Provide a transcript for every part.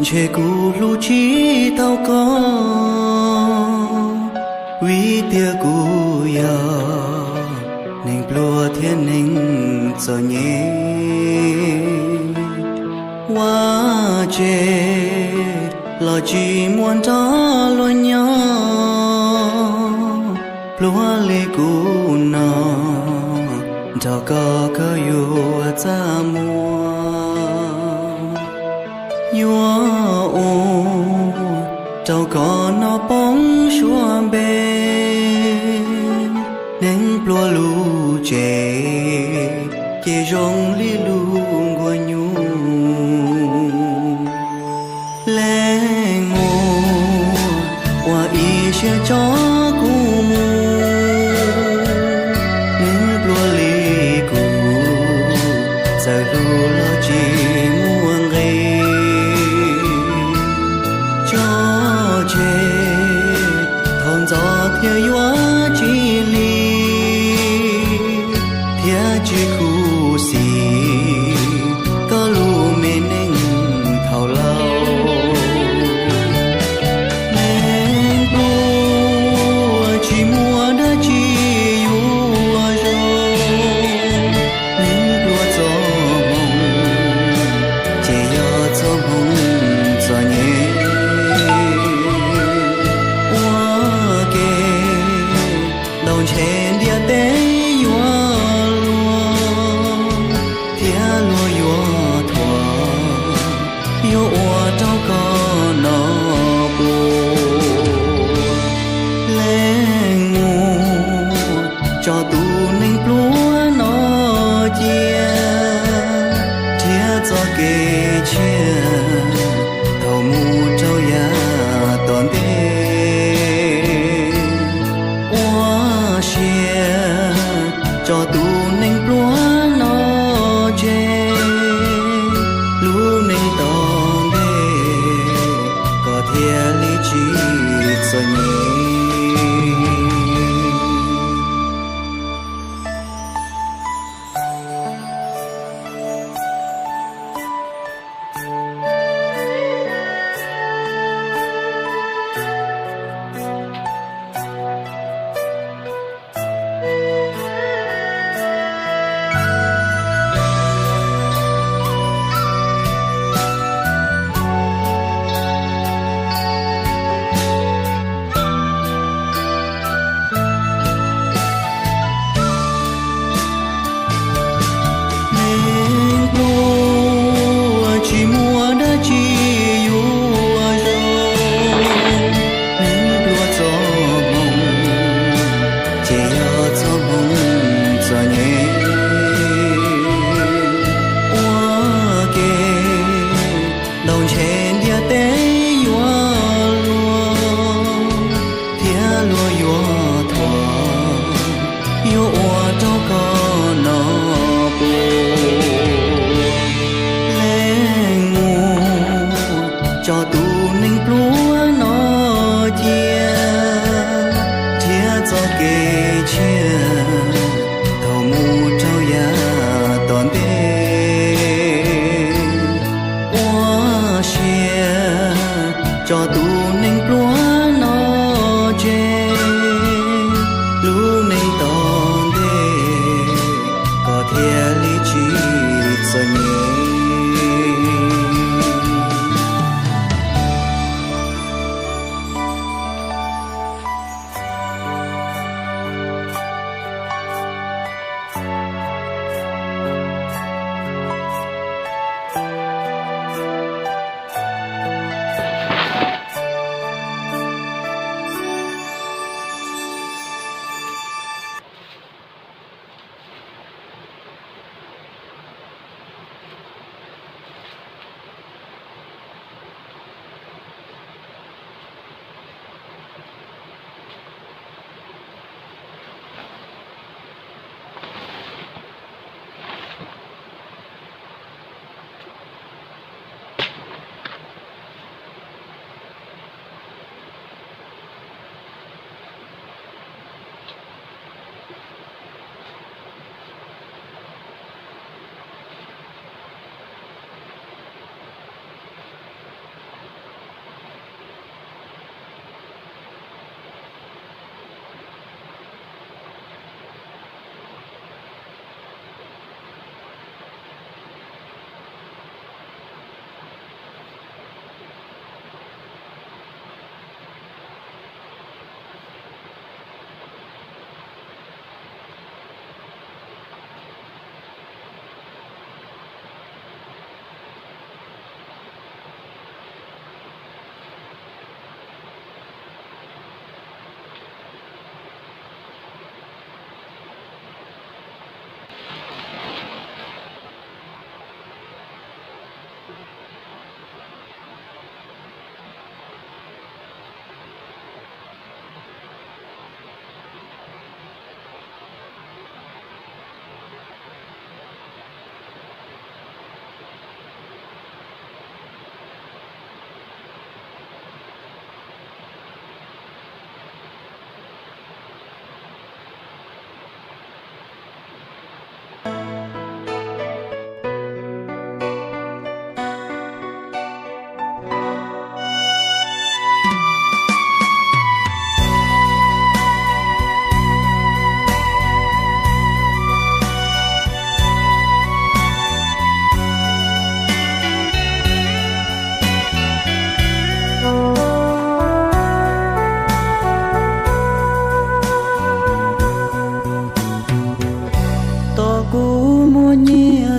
Ntshe kuv hlub tsis tau koj, vim tias kuv yog neeg pluag thiab neeg txom nyem. Vaj tse los tsis muaj nrog luag nyob, pluag li kuv no, nrog koj koj yuav txaj muag. Yuav ua rau koj no poob suab npe, neeg pluag lub tsev ces zoo li lub nkuaj nyuj. Leej muam, ua ib siab tso kuv mus, neeg pluag li kuv, txawm hlub los tsis muaj nqis. Tso tseg, thaum ntxov thiaj yuav tsis lig, thiab tsis khuv xim koj lub me neej thaum laus. Neeg pluag tsis muaj dab tsi yuav zoo, neeg pluag txoj hmoo ces yog txoj hmoo txom nyem. Ua ke, ntaus ntshe ntiaj teb yuav luag, thiab luag yuav thuam, yuav ua rau koj no puas. Leej muam, tso tus neeg pluag no cia, nrhiav txoj kev tshiab thaum mus rau yav tom ntej. Ua siab tso tus neeg pluag no tseg, lub neej tom ntej koj thiaj li tsis txom nyem.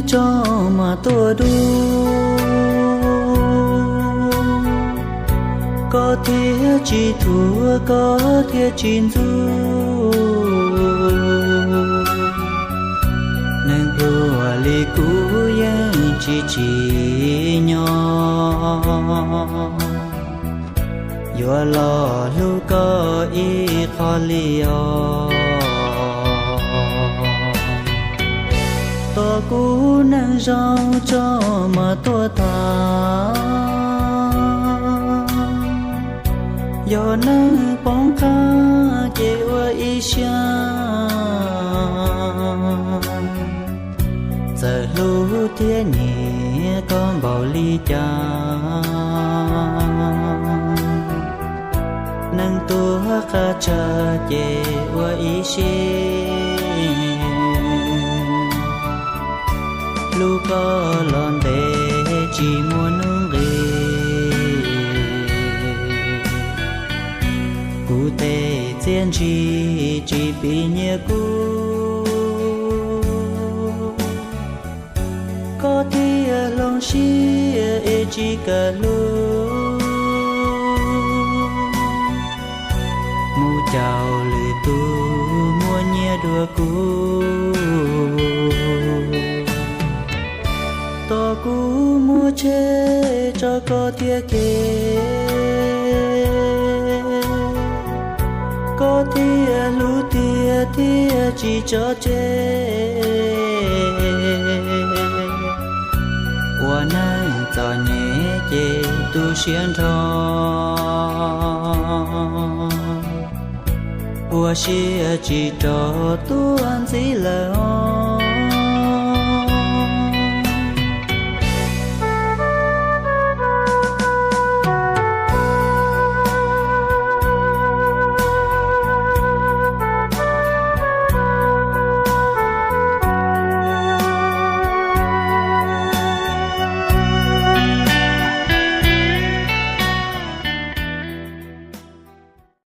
tso mas tuaj dua, koj thiaj tsis thuam, koj thiaj tsis ntxub. Neeg pluag li kuv yeej tsis tsim nyog yuav los hlub koj ib qho li os. Tos kuv neeg zoo tso mas tuaj tham, yog neeg poob qab ces ua ib siab. Txawm hlub thiab nyiam koj npaum li cas, neeg tuag qab tsawg ces ua ib siab. Hlub koj los ntev tsis muaj hnub nqis, kuv tej txiaj ntsig tsis pib nyiam kuv. Koj thiaj hloov siab es tsis kam hlub, mus caum lwm tus muaj nyiaj dua kuv. Tos kuv muab tsheb tso koj thiaj kev, koj thiaj hlub tiag thiaj tsis tso tseg. Ua neeg txom nyem ces tu siab nrho, ua siab tsis rau tuaj ntxiv lawm os.